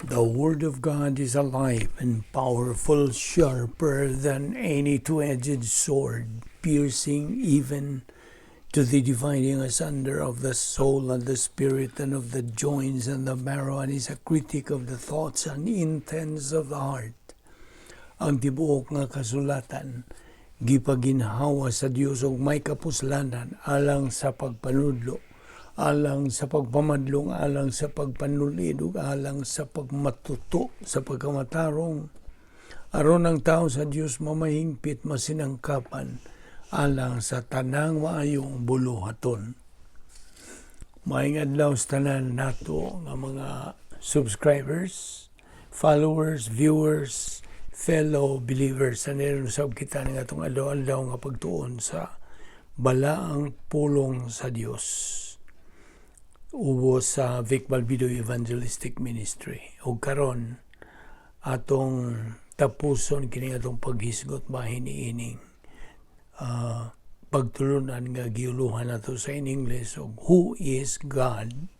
The Word of God is alive and powerful, sharper than any two-edged sword, piercing even to the dividing asunder of the soul and the spirit and of the joints and the marrow, and is a critic of the thoughts and intents of the heart. Ang tibuok nga kasulatan gipaginhawa sa Dios og may kapuslanan alang sa pagpanudlo, alang sa pagpamadlong, alang sa pagpanulid, ug alang sa pagmatuto sa pagkamatarong, aron ang tao sa Dios mamahingpit, masinangkapan alang sa tanang maayong buluhaton. Maayong adlaw sa tanan nato nga mga subscribers, followers, viewers, fellow believers. Sa usab kita ng atong adlaw-adlaw nga pagtuon sa balaang pulong sa Dios ubos sa Vic Balbido Evangelistic Ministry. Ug karon atong tapuson kini atong paghisgot bahin niining pagtulunan nga giuluhan nato sa in English og "Who is God?"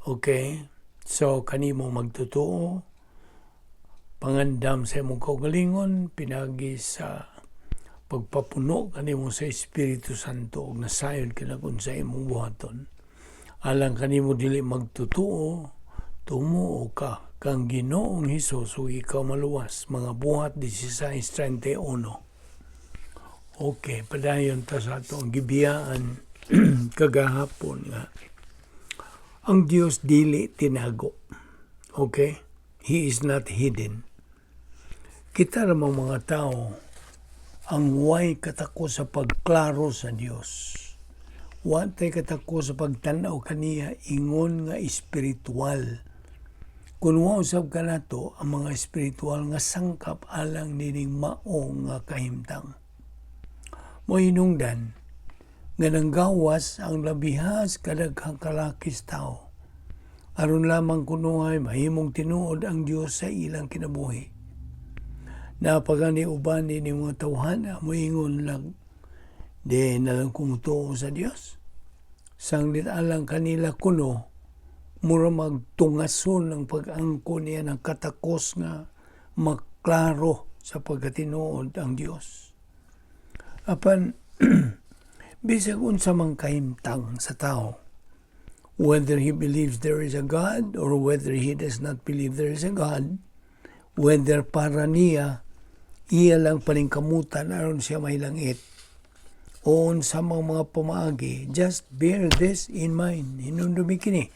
Okay? So kanimo magtotoo, pangandam sa imong kaugalingon pinagi sa pagpapuno kanimo sa Espiritu Santo ug nasayod ka na kung sa imong buhaton. Alang kanimo dili magtotoo, tumuo ka kang Ginoong Hesus ug ikaw maluwas. Mga Buhat 16:31. Okay, padayon ta sa atong gibiyaan kagahapon nga ang Dios dili tinago. Okay? He is not hidden. Kita ramang mga tao ang way katako sa pagklaro sa Dios. Wa tay katako sa pagtan-aw kaniya ingon nga espiritual. Kung wa usab kanato ang mga espiritual nga sangkap alang nining mao nga kahimtang. Mohinungdan nga nanggawas ang labihas kadaghang kalakis tao aron lamang kunuhay mahimong tinuod ang Dios sa ilang kinabuhi. Napagani uban ni mga tawhana moingon lang, "Di na lang ko mutuo sa Dios." Sanglit alang kanila kuno, mura magtungason ang pag-angko niya ng katakos nga maklaro sa pagkatinuod ang Dios. Apan, bisag unsa mang kahimtang sa tao, whether he believes there is a God or whether he does not believe there is a God, whether para niya, iya lang paningkamutan aron siya mahilangit, o sa mga pamaagi, just bear this in mind. Hinumdumi kini.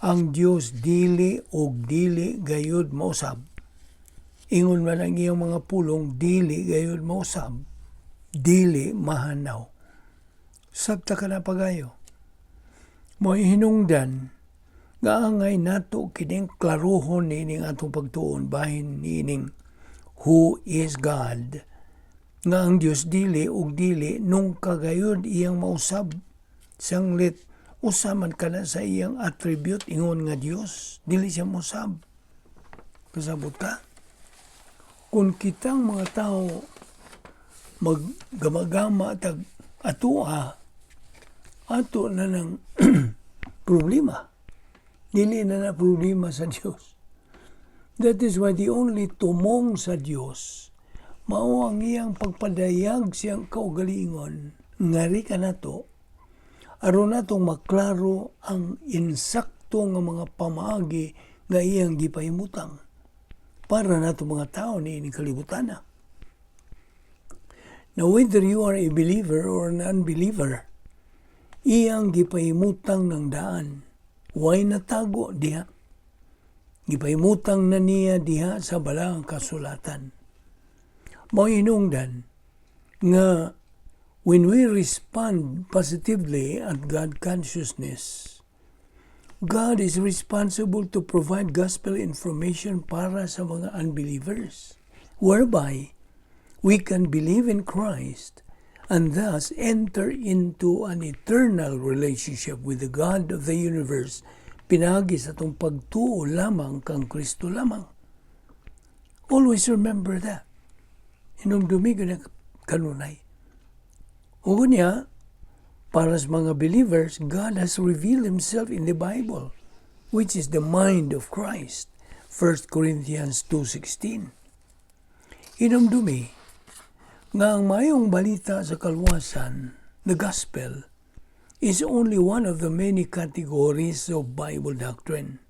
Ang Dios dili og dili gayud mausab. Ingon man ang iyang mga pulong, dili gayud mausab. Dili mahanaw. Sabta ka na pagayo. Mo hinungdan nga angay nato kining klaruhon niining atong pagtuon bahin niining "Who is God?" nga ang Dios dili ug dili nung kagayod iyang mausab, sanglit usa man kana sa iyang attribute ingon nga Dios, dili siya mausab. Kasabot ka? Kung kitang mga tao maggamagama tag atua, ato na ng problema, dili na na problema sa Dios. That is why the only tumong sa Dios mao ang iyang pagpadayag siyang kaugalingon ngari kanato aron natong maklaro ang insakto nga mga pamaagi nga iyang gipahimutang para nato mga tao niining kalibutan. Now, whether you are a believer or an unbeliever, iyang gipahimutang ng daan. Way natago diha. Gipahimutang na niya diha sa balaang kasulatan. Mao hinungdan nga when we respond positively at God consciousness, God is responsible to provide gospel information para sa mga unbelievers, whereby we can believe in Christ and thus enter into an eternal relationship with the God of the universe pinagi sa atong pagtuo lamang kang Kristo lamang. Always remember that. Hinumdumi ko na kanunay. Ug niya, para sa mga believers, God has revealed Himself in the Bible, which is the mind of Christ. 1 Corinthians 2:16. Hinumdumi nga ang maayong balita sa kaluwasan, the gospel, is only one of the many categories of Bible doctrine.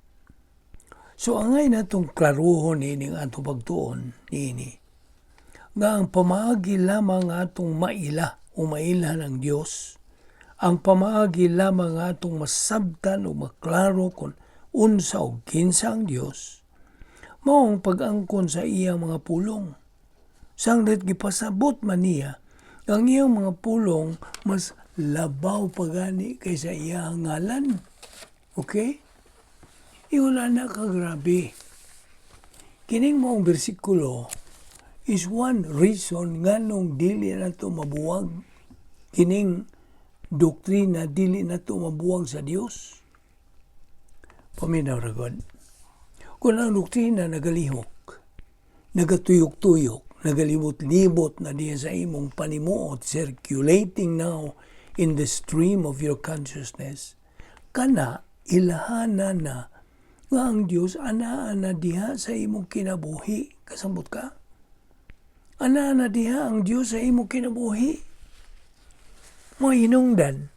So angay natong klaruhon ining atong pagtuon niini nga ang pamaagi lamang atong maila o mailhan ang Dios, ang pamaagi lamang atong masabtan o maklaro kung unsa o kinsa ang Dios, mao ang pag-angkon sa iyang mga pulong. Sanglit gipasabot man niya ang iyang mga pulong, mas labaw pagani kaysa iyang ngalan. Okay? Ingon na kagrabe. Kining maong bersikulo is one reason nganong dili nato mabuwag kining doktrina, dili nato mabuwag sa Dios. Paminaw ra god. Kung ang doktrina nagalihok, nagatuyok-tuyok, nagalibot-libot na diya sa imong panimuot, circulating now in the stream of your consciousness, kana ilahana na nga ang Dios anaa na diha sa imong kinabuhi. Kasabot ka? Anaa na diha ang Dios sa imong kinabuhi. Mahinungdan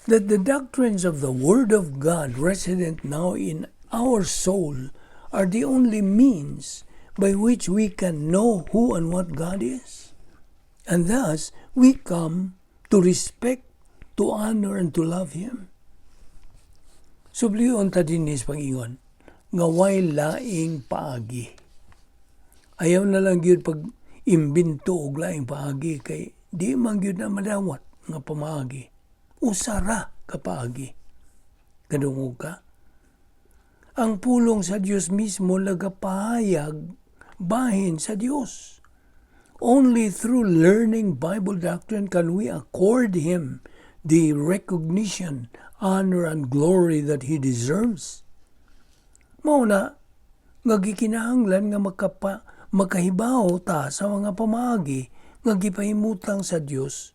that the doctrines of the Word of God resident now in our soul are the only means by which we can know who and what God is. And thus, we come to respect, to honor, and to love Him. Sublion ta dinhi sa pag-ingon nga way laing paagi. Ayaw na lang gyud pag imbento og laing paagi kay di man gyud na madawat nga pamaagi. Usa ra ka paagi. Kadungog ka? Ang pulong sa Dios mismo nagapahayag bahin sa Dios. Only through learning Bible doctrine can we accord Him the recognition, honor, and glory that He deserves. Mao na nga gikinahanglan nga makahibaw ta sa mga pamaagi nga gipahimutang sa Dios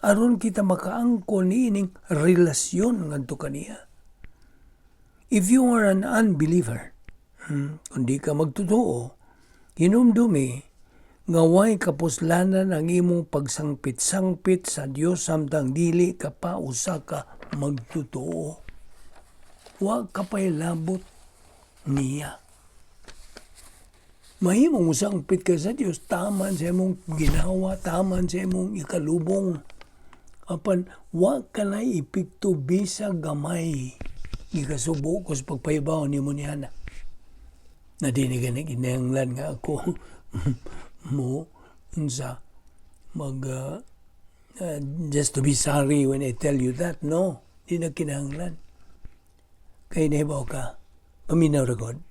aron kita makaangkon niining relasyon ngadto kaniya. If you are an unbeliever, kung di ka magtotoo, hinumdumi nga way kapuslanan ang imong pagsangpit-sangpit sa Dios samtang dili ka pa usa ka magtotoo. Wa ka pa'y labot niya. Mahimong sangpit ka sa Dios, taman sa imong ginawa, taman sa imong ikalubong. Apan wa ka na epekto bisag gamay. Gikasubo ko sa pagpahibaw nimo niana. Na di ni gani kinahanglan nga ako mo unsa mag just to be sorry when I tell you that. No, di na kinahanglan. Kay nahibaw ka, paminaw ra god.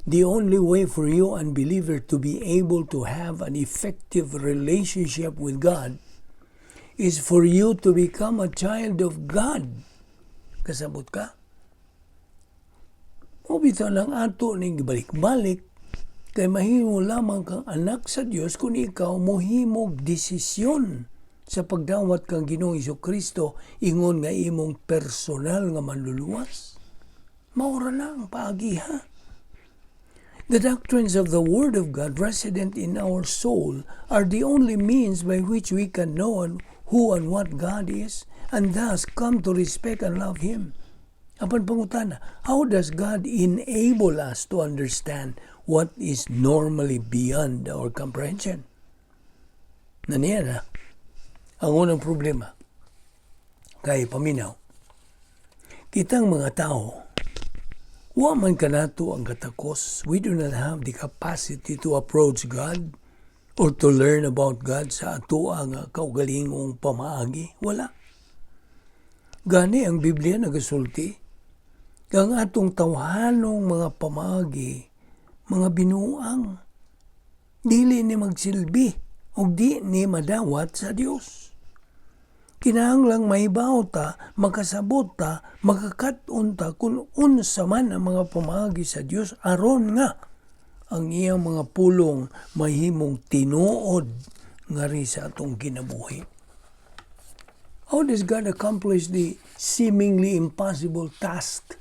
The only way for you, unbeliever, to be able to have an effective relationship with God is for you to become a child of God. Kasabot ka? O bitaw lang ato ning balik-balik kay mahimo lamang kang anak sa Dios kung ikaw mohimog desisyon sa pagdawat kang Ginoong Kristo ingon nga imong personal nga manluluwas. Maura na ang paagi, ha. The doctrines of the Word of God resident in our soul are the only means by which we can know who and what God is and thus come to respect and love Him. Apan pangutana, how does God enable us to understand what is normally beyond our comprehension? Naniya na, ang unang problema, kay paminaw, kitang mga tao, wa man kanato ang katakos. We do not have the capacity to approach God or to learn about God sa atoa nga kaugalingong pamaagi. Wala. Gani ang Biblia nagasulti, ang atong tawhanong mga pamaagi, mga binuang, dili ni magsilbi o di ni madawat sa Dios. Kinahanglang mahibaw ta, makasabot ta, makakat-on ta kung unsa man ang mga pamaagi sa Dios aron nga ang iyang mga pulong mahimong tinuod ngari sa atong kinabuhi. How does God accomplish the seemingly impossible task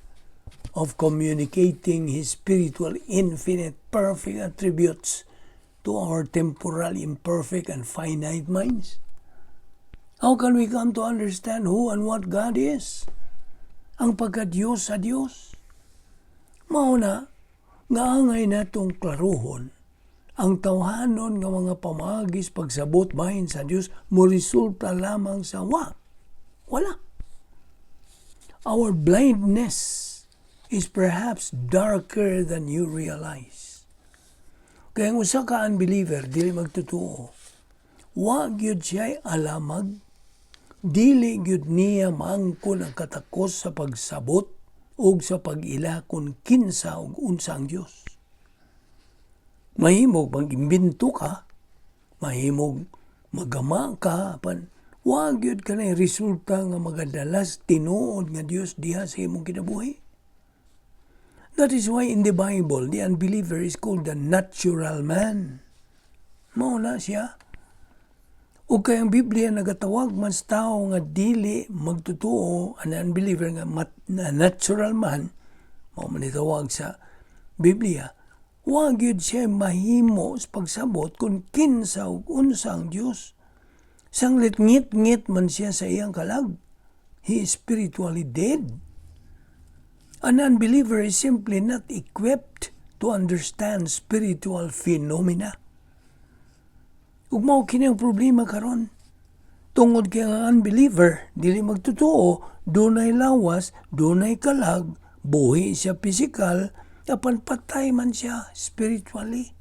of communicating His spiritual, infinite, perfect attributes to our temporal, imperfect, and finite minds? How can we come to understand who and what God is? Ang pagka-Diyos sa Diyos. Mao na, nga angay natong klaruhon, ang tawhanon nga mga pamaagis pagsabot bahin sa Dios mo resulta lamang sa wa. Wala. Our blindness is perhaps darker than you realize. Kaya ang usa ka unbeliever, dili magtotoo, wa gyud siya alamag, dili gyud niya maangkon ang katakos sa pagsabot ug sa pag-ila kung kinsa ug unsa ang Dios. Mahimog mag-imbento ka, mahimog magama ka, apan wa gyud kanay resulta nga magadalas tinuod nga Dios diha sa imong kinabuhi. That is why in the Bible, the unbeliever is called the natural man. Mao na siya. O kay ang Biblia nagatawag man sa tao nga dili magtotoo, an unbeliever nga na natural man, mao man itawag sa Biblia, wa gyud siya mahimo sa pagsabot kung kinsa ug unsa ang Dios. Sanglit ngit-ngit man siya sa iyang kalag. He is spiritually dead. An unbeliever is simply not equipped to understand spiritual phenomena. Ug mao kini ang problema karon. Tungod kay ang unbeliever dili magtotoo, dunay lawas, dunay kalag, buhi siya physical, apan patay man siya spiritually.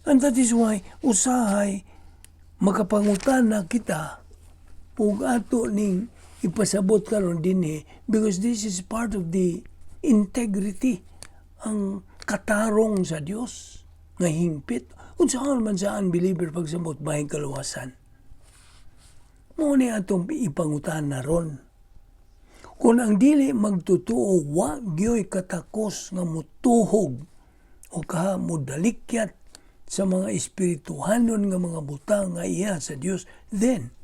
And that is why usahay makapangutana kita ug ato ning ipasabot karon dinhi because this is part of the integrity, ang katarong sa Dios nga hingpit. Unsaon man sa unbeliever pagsabot bahin kaluwasan? Mao ni atong ipangutana ron. Kung ang dili magtotoo wa gyoy katakos nga mutuhog o kaha mudalikyat sa mga espirituhanon nga mga butang nga iya sa Dios, then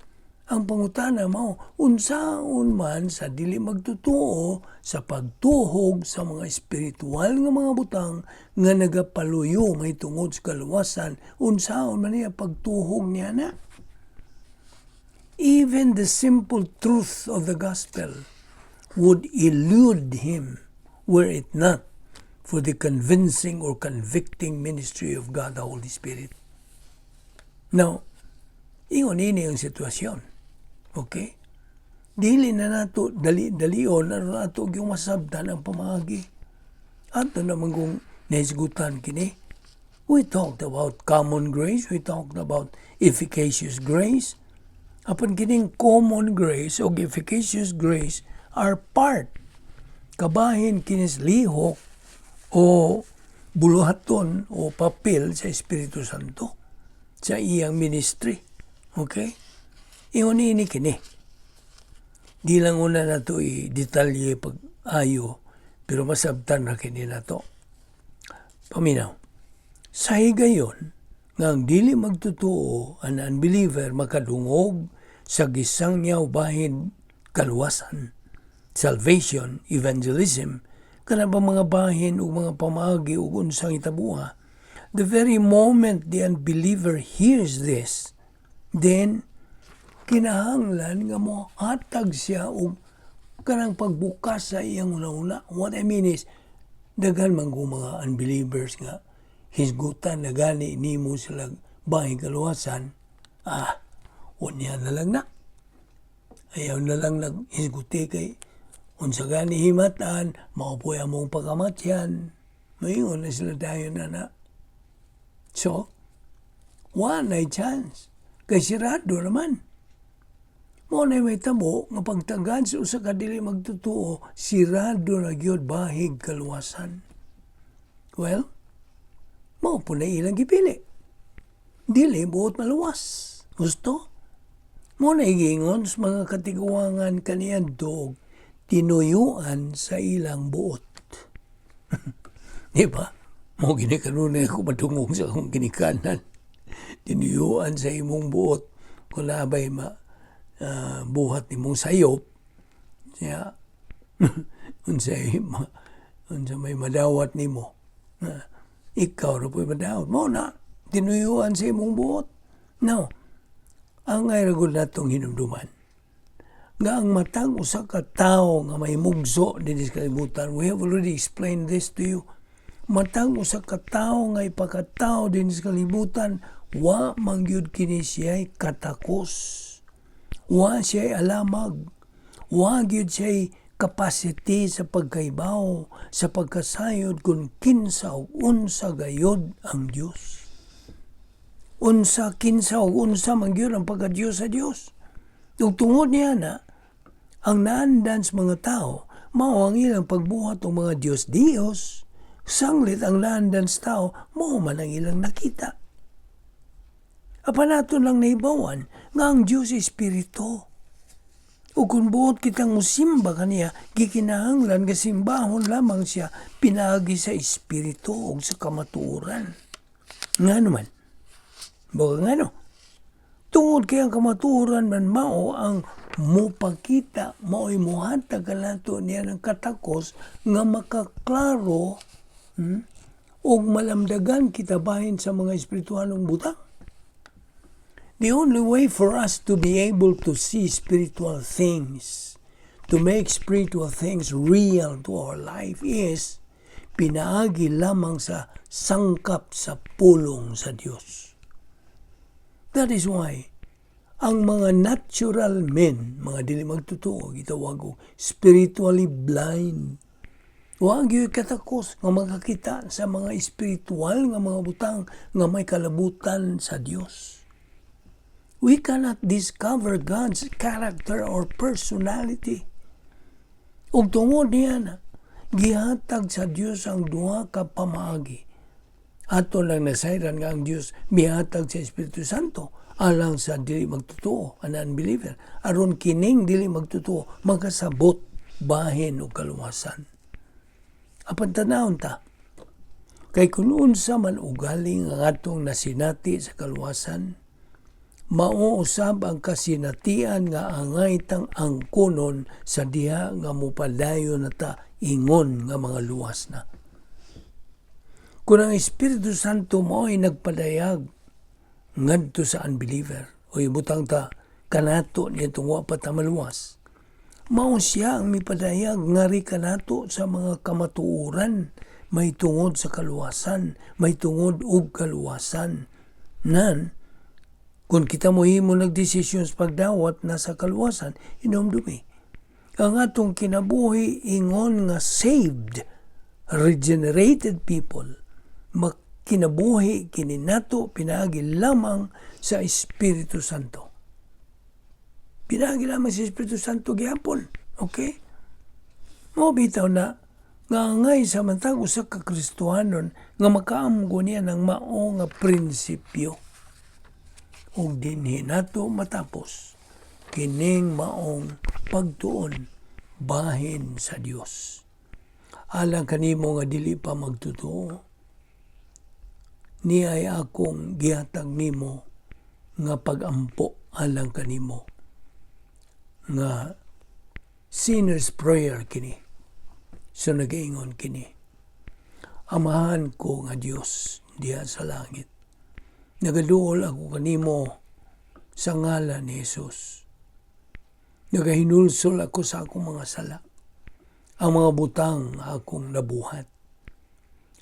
ang pangutana mao, unsaon man sa dili magtotoo sa pagtuhog sa mga espiritual nga mga butang nga nagapaluyo may tungod sa kaluwasan, unsaon man niya pagtuhog niya na? Even the simple truth of the gospel would elude him were it not for the convincing or convicting ministry of God the Holy Spirit. Now, ingon ini ang sitwasyon. Okay? Dili na nato dali-dalion aron ato gyud masabtan ang pamaagi. Ato naman kung nahisgutan kini. We talked about common grace, we talked about efficacious grace. Apan kining common grace o efficacious grace are part, kabahin kinis lihok o buluhaton o papel sa Espiritu Santo sa iyang ministry. Okay? Ingon ini kini. Di lang una nato i-detalye pag ayo, pero masabtan na kini nato. Paminaw. Sa higayon, nga ang dili magtotoo, an unbeliever, makadungog sa gisangyaw bahin kaluwasan, salvation, evangelism, kana ba mga bahin ug mga pamaagi ug unsang itabuha. The very moment the unbeliever hears this, then kinahanglan nga mo hatag siya og kanang pagbukas sa iyang una-una. What I mean is, daghan man ko mga unbelievers nga hisgutan na gani nimo sila bahin kaluwasan, unya na lang na. Ayaw na lang naghisguti kay unsa gani himatan, mao po'y among pakamatyan. Maingon na sila dayon na na. So, wa na chance. Kay sirado naman. Mao na may tabo nga pagtagad sa usa ka dili magtotoo, sirado na gyud bahig kaluwasan. Well, mao po na ilang gipili. Dili buot maluwas. Gusto? Mao na giingon sa mga katiguangan kaniadto, tinuyuan sa ilang buot. Di ba? Mao gini kanunay ako madungog sa akong ginikanan. Tinuyuan sa imong buot kung labay ma buhat nimong sayop. Siya, Unsa may madawat nimo? Na, ikaw ra po'y madawat. Mao na, tinuyuan sa imong buot. Now, angay ra gud natong hinumduman nga ang matag usa ka tawo nga may mugso dinhi sa kalibutan, we have already explained this to you, matag usa ka tawo nga ipakatawo dinhi sa kalibutan, wa man gyud kini siya'y katakos, wa siya'y alamag, wa gyud siya'y capacity sa pagkaibaw, sa pagkasayod kung kinsa ug unsa gayod ang Dios. Unsa, kinsa ug unsa man gyud ang pagka-Dios sa Dios. Ug tungod niya na, ang naandan sa mga tao, mao ang ilang pagbuhat og mga Diyos-Diyos. Sanglit ang naandan sa tao, mao man ang ilang nakita. Apan ato lang nahibawan nga ang Diyos Espiritu. Ug kung buot kitang musimba kaniya, gikinahanglan nga simbahon lamang siya pinaagi sa Espiritu ug sa kamatuoran. Ngano man? Baga ngano? Tungod kay ang kamatuoran man mao ang mupakita, mao'y muhatag kanato niya ng katakos nga makaklaro ug malamdagan kita bahin sa mga espirituhanong butang. The only way for us to be able to see spiritual things, to make spiritual things real to our life, is pinaagi lamang sa sangkap sa pulong sa Dios. That is why ang mga natural men, mga dili magtotoo, gitawag og spiritually blind. Wa gyud katakos nga makakita sa mga espiritual nga mga butang nga may kalabutan sa Dios. We cannot discover God's character or personality. Ug tungod niya na, gihatag sa Dios ang duha ka pamaagi. Ato lang nasayran nga ang Dios mihatag sa Espiritu Santo alang sa dili magtotoo, an unbeliever. Aron kining dili magtotoo makasabot bahin og kaluwasan. Apan tanawon ta, kay kung unsa man ugali nga atong nasinati sa kaluwasan, mao usab ang kasinatian nga angay tang angkonon sa diha nga mopadayon na ta ingon nga mga luwas na. Kung ang Espiritu Santo mo ay nagpadayag ngadto sa unbeliever o ibutang ta kanato niya wa pa ta maluwas, mao siya ang mipadayag ngari kanato sa mga kamatuoran may tungod sa kaluwasan, may tungod og kaluwasan. Nan, kung kita mohimo nagdesisyon sa pagdawat na sa kaluwasan, hinumdumi ang atong kinabuhi ingon nga saved, regenerated people, makinabuhi kini nato pinaagi lamang sa Espiritu Santo. Pinaagi lamang sa Espiritu Santo gihapon. Okay? Mao bitaw na nga angay sa matag usa ka Kristohanon nga makaamgo niya ng mao nga prinsipyo. Ug dinhi nato matapos kining maong pagtuon bahin sa Dios. Alang kanimo nga dili pa magtotoo, niay akong gihatag nimo nga pagampo alang kanimo nga sinner's prayer kini. So nagaingon kini: "Amahan ko nga Dios diha sa langit, nagaduol ako kanimo sa ngalan ni Jesus. Nagahinulsol ako sa akong mga sala, ang mga butang akong nabuhat,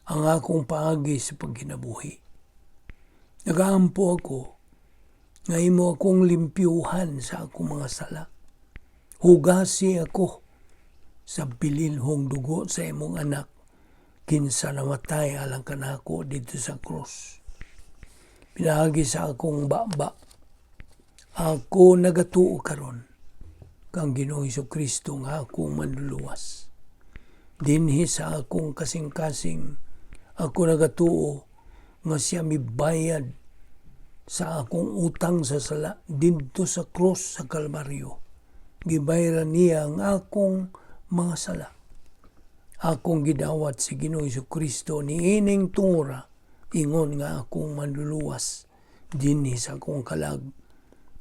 ang akong paagi sa pagkinabuhi. Nagaampo ako nga imo akong limpyuhan sa akong mga sala. Hugasi ako sa bililhong dugo sa imong anak kinsa namatay alang kanako didto sa krus. Pinaagi sa akong baba, ako nagatuo karon kang Ginoong Kristo nga akong manluluwas. Dinhi sa akong kasing-kasing, ako nagatuo nga siya mibayad sa akong utang sa sala didto sa krus sa Kalbaryo. Gibayaran niya ang akong mga sala. Akong gidawat si Ginoong Kristo niining tungura ingon nga akong manluluwas dinhi sa akong kalag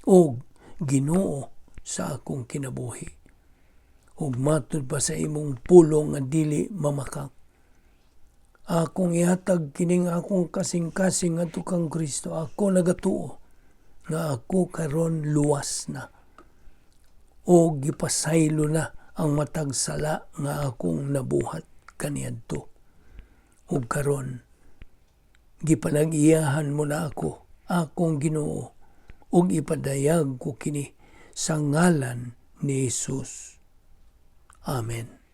og Ginoo sa akong kinabuhi. Ug matud pa sa imong pulong nga dili mamakak. Akong ihatag kining akong kasing-kasing ngadto kang Kristo. Ako nagatuo nga ako karon luwas na o gipasaylo na ang matag sala nga akong nabuhat kaniadto. Ug karon gipanag-iyahan mo na ako, akong Ginoo, ug ipadayag ko kini sa ngalan ni Jesus. Amen.